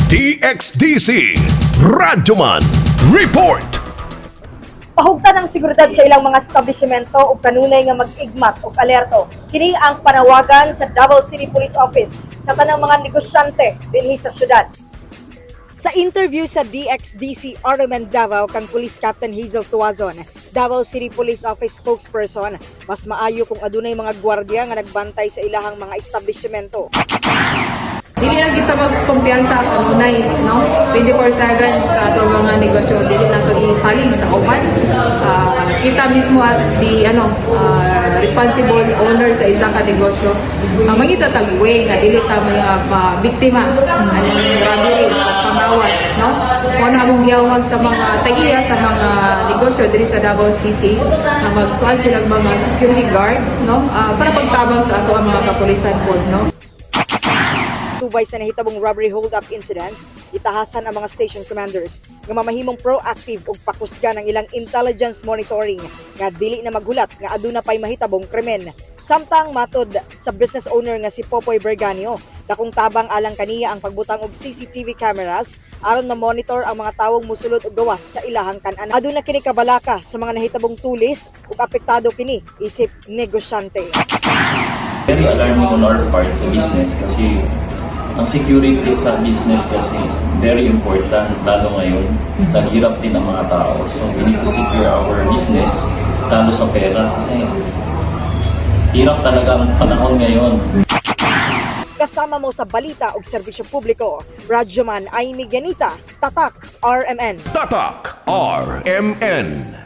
DXDC Radyoman Report. Pahugtan ang seguridad sa ilang mga establishmento ug kanunay nga mag-igmat og alerto. Kini ang panawagan sa Davao City Police Office sa tanang mga negosyante dinhi sa syudad. Sa interview sa DXDC RMN Davao kang Police Captain Hazel Tuazon, Davao City Police Office spokesperson, mas maayo kung adunay mga gwardiya nga nagbantay sa ilahang mga establishmento. Dili lang kita magkumpiyansa kanunay, no? 24/7 sa atong mga negosyo, dili na to isalig sa uban. Kita mismo as the responsible owner sa isang ka negosyo, mangita tag way nga dili ta may biktima aning robbery o pangawat, no? Mao na among giyawag sa mga tag-iya sa mga negosyo diri sa Davao City na magkuan silang mga security guard, no? Para pagtabang sa ato ang mga kapulisan pod, no? Subay sa nahitabong robbery hold-up incidents, itahasan ang mga station commanders nga mamahimong proactive ug pakusgan ang ilang intelligence monitoring nga dili na maghulat nga aduna pay mahitabong krimen. Samtang matod sa business owner nga si Popoy Berganio, dakong tabang alang kaniya ang pagbutang og CCTV cameras aron ma-monitor ang mga tawong musulod og gawas sa ilahang kan-an. Aduna kini kabalaka sa mga nahitabong tulis ug apektado kini isip negosyante. Very alarming on our part sa business kasi ang security sa business kasi is very important, lalo ngayon. Naghirap din ang mga tao. So we need to secure our business, lalo sa pera, kasi hirap talaga ang panahon ngayon. Kasama mo sa balita ug serbisyo publiko. Radyoman Amy Ganita, Tatak RMN. Tatak RMN.